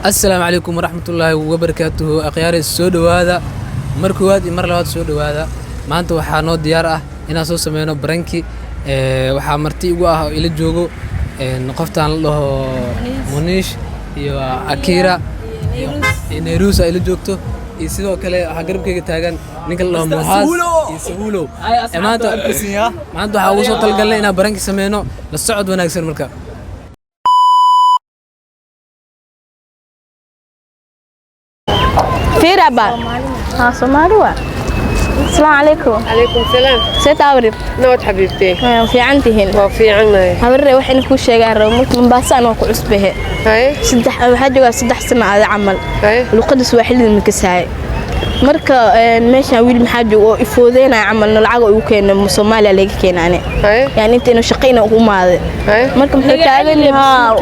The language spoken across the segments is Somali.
Asalaamu calaykum waraxmatullaahi wabarakaatuhu. Akhyaare, soo dhowaada mar koowaad iyo mar labaad, soo dhowaada. Maanta waxaa noo diyaar ah inaan soo sameyno prank-i. Waxaa marti igu ah oo ila joogo qoftaan la dhaho Muniish iyo Akira iyo Nairusa ila joogto, iyo sidoo kale waxaa garabkayga taagan ninka la dhaho Muhaas iyo Sahuulow. Maanta waxaa ugu soo talagalnay inaan prank-i sameyno. La socod wanaagsan marka. Fiir abba. Haa, Soomaali waa. Asalaamu calaykum. Calaykum salaam. See taawrir? Nabad, xabiibtee. Waa fiican tihiin? Waa fiicannahay. Habarre, wax in kuu sheegaan rabo. Marka Mombasa anoo ku cusbahe. Haye. Saddex waxaa joogaa 3 sano aada camal. Haye. Luqadda Swahilida ma kasaay. Marka meeshaan wiil maxaa jooga oo ifoodeynaya camal, no lacag oo igu keena Soomaaliya laga keenaane. Haye. Yani inta inuu shaqayna ugu imaaday. Haye. Marka muxuu taagan yahay?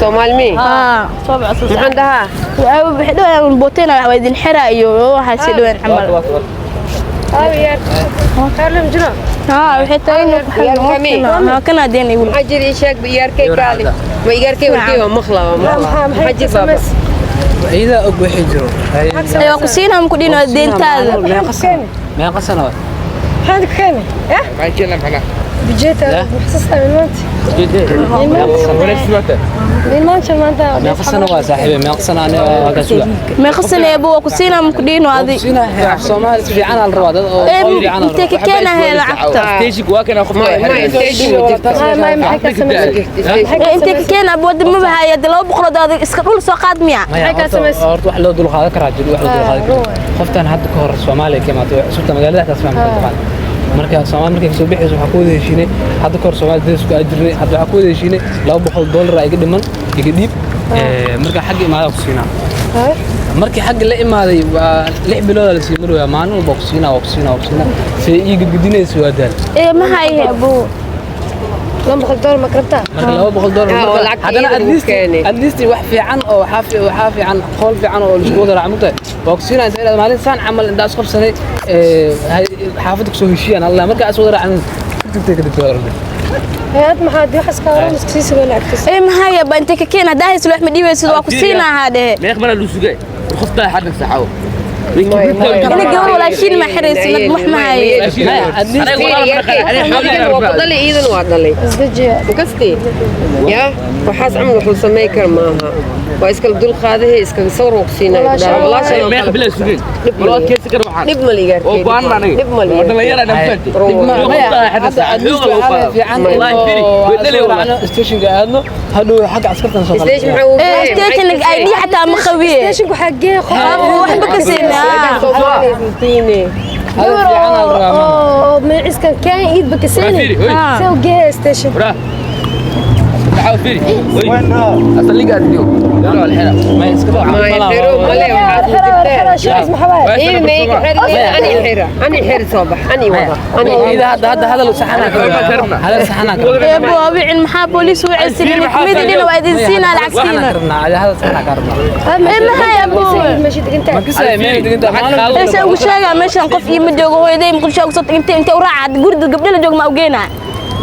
Soomaali mii? Haa. Maxaan dhahaa? Waxay dhawaan booteena waa idin xira iyo waxaas dhawaan camal. Haa, waxay taagan yahay kana deen igu. Maxaa jira? Ii sheeg iyaarkay kaali ma iyaarkay warkay waa maqla, waa maqla. Maxaa jir, baaba? Iyadaa og wixii jiro. Ee, waa ku siinaa, ma ku dhino deyntaada. Meeqa sano waay? Maxaad ku keenay? Bijeta maxsasta min maanta. Min maanta maanta. Meeqa sano waa, saaxiibe? Meeqa sano ani waa ka suga? Meeqa sano eebo waa ku siinaa, ma ku dhino adi. Af Soomaali si fiican aa la rabaa dad oo Ee, fiican aa la intee ka keenahay lacagta? May station ma jirto. May, maxay ka samaysay? Ee, intee ka keena wadda ma bahaya de 200 adag iska dhul soo qaad miya? Maya, horta wax loo dul qaadan karaa jiro, wax loo dul qaadan karaa. Qoftan hadda ka hor Soomaaliya ka imaatay, cusubta magaalada taas ma taqaan. Marka Soomaali markay kasoo bixayso waxaa ku wada heshiinay, hadda ka hor Soomaali daris ku ajirnay, hadda waxaa ku wada heshiinay $200 iga dhiman, iga dhiib. Marka xagga imaadaa ku siinaa. Markii xagga la imaaday waa 6 biloodaa la sii marooyaa. Maalin walba waa ku siinaa, waa ku siinaa, waa ku siinaa, see ii gadgadinaysa, waa daal. Ee, ma haye abo. $200 ma karabtaa? Marka $200 Ah, oo marka lacagta haddana iyada at lagu least keenay. At least wax fiican oo waxaa fiican, qool fiican oo laisku wada raaca mugtahay waa ku siinaa. Inta maalin saan camal intaas qabsanay xaafadda kusoo heshiiyaan Allah markaa is wada raacin tugtay ka dhigtay orday. Hay'ad maxaad waxaas ka horan iska sii sugan lacagtiisa. Ee, ma haye ba, intee ka keena haddaa hayso wax ma dhiibaysid, waa ku siinaa haa dhehe. Meeq mana lu sugay qofta xadda saxaw. Ina gabar walaashiin ma xiraysid, wax ma haye. Maya, at least Adigan waa ku dhalay, iidan waa dhalay. Isdejiya. Makasti ya waxaas camal wuxuu samey kara maaha, waa iskala dul qaadahe, iskaga sawir waa ku siinaya. Meeq bila sugay wala adkeysi karo waxaan Dhib mal iyaarkay. Oo go'aan aniga Dhib mal. oo dhalinyaro aan fahanti. Maya, hadda at least waxaa fiican Wallahi firi, oo way dhalay soo raacno stationka aadno, hadhow xagga askartan soo Station maxaa ugu Ee, station ID xataa ma qabiye. Station waxaa geey qof. Abo, waxba ka siinaa. Hada fiican aa la rabaa maama. Oo magaciiskan keen iid ba ka siinay. Firi, hoy. Soo geey station. Bra taxaw firi hoy asaliga adiyo daro alxira. Maya, iska baa. Maya, xiro male waxaas ma jirtee. Shaqas maxaa waay? Ii meeyga xiri, ani xira, ani xiri, soo bax, ani wada ani. Ida hadda hadal saxanaa ka rabnaa, hadal saxanaa ka rabnaa. Eebo, waa wicin, maxaa booliis wicaysin? Mid dhina waa idin siinaa Saxanaa lacagtiina. ka rabnaa, ada hadal saxanaa ka rabnaa. Ee, ma haye abo. Meesha degantahay. Ma kasay meel diganta maalin? Ee, ugu sheegaa meeshan qof iima joogo, hooyaday Muqdisho ugu soo tag, intee u raaca guriga gabdhaha la joogo ma ugeynaa?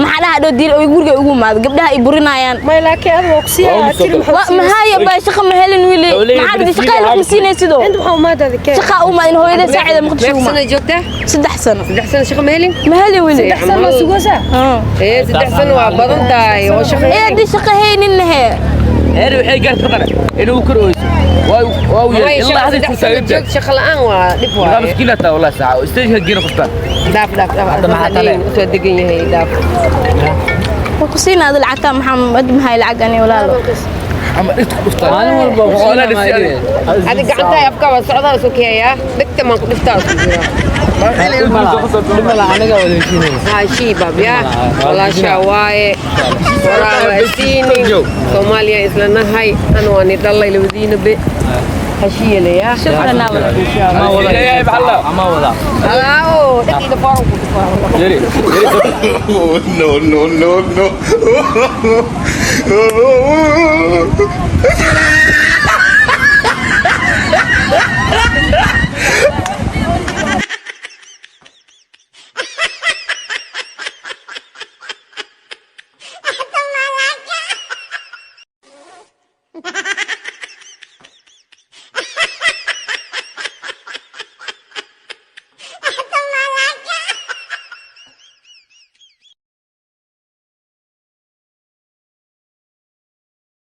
Maxaa dhaha dhow diil oo guriga ugu imaado gabdhaha ay burinayaan. May, laakiin adiga waa ku siiyaa tiri maxaa Wa mahaya baa, shaqa ma helin wili. Maxaa dhidi shaqa wax ma siinaysido? Inta maxaa umaadaada keen? Shaqa uma in hooyaday saacida Muqdisho Meeq uma. sano joogtaa? 3 sano. 3 sano shaqa ma helin? Ma helin wili. 3 sano ma sugaysaa? Ee, 3 sano waa badan tahay oo shaqa. Ee, haddii shaqa haynin he. Heer waxay gaartay qara inuu kor oyso waa uu May ilaa shaqa hadda 3 ku sano taaganta. joog shaqa la'aan waa dhib waa waaye. miskiina taa wallahi saxaw station geena qofta. Dhaaf, dhaaf, dhaaf. Hadda maxaa tale? Usoo degan yahay, dhaaf. Waa ku siinaa ada lacagta, maxaa hadda maxay lacag ani walaalo. Ama dhigta ku dhuftaa. Maalin walba waa ku siinaa, Walaal, ma Adi gacanta afka waa socdaa soo keeyaa dhegta maan ku dhiftaa isku jira. Dhib mala, aniga wada heshiinayna. Haa, shiibab ya walaashaa waaye, walaala siini Soomaaliya isla nahay, ana waa ni dhalay labadiina be heshiiyelaya. Shukran. Ama wada ama wada. Alaawo dhegida faaran ku dhifaa. Jeri jeri. No, no, no, no.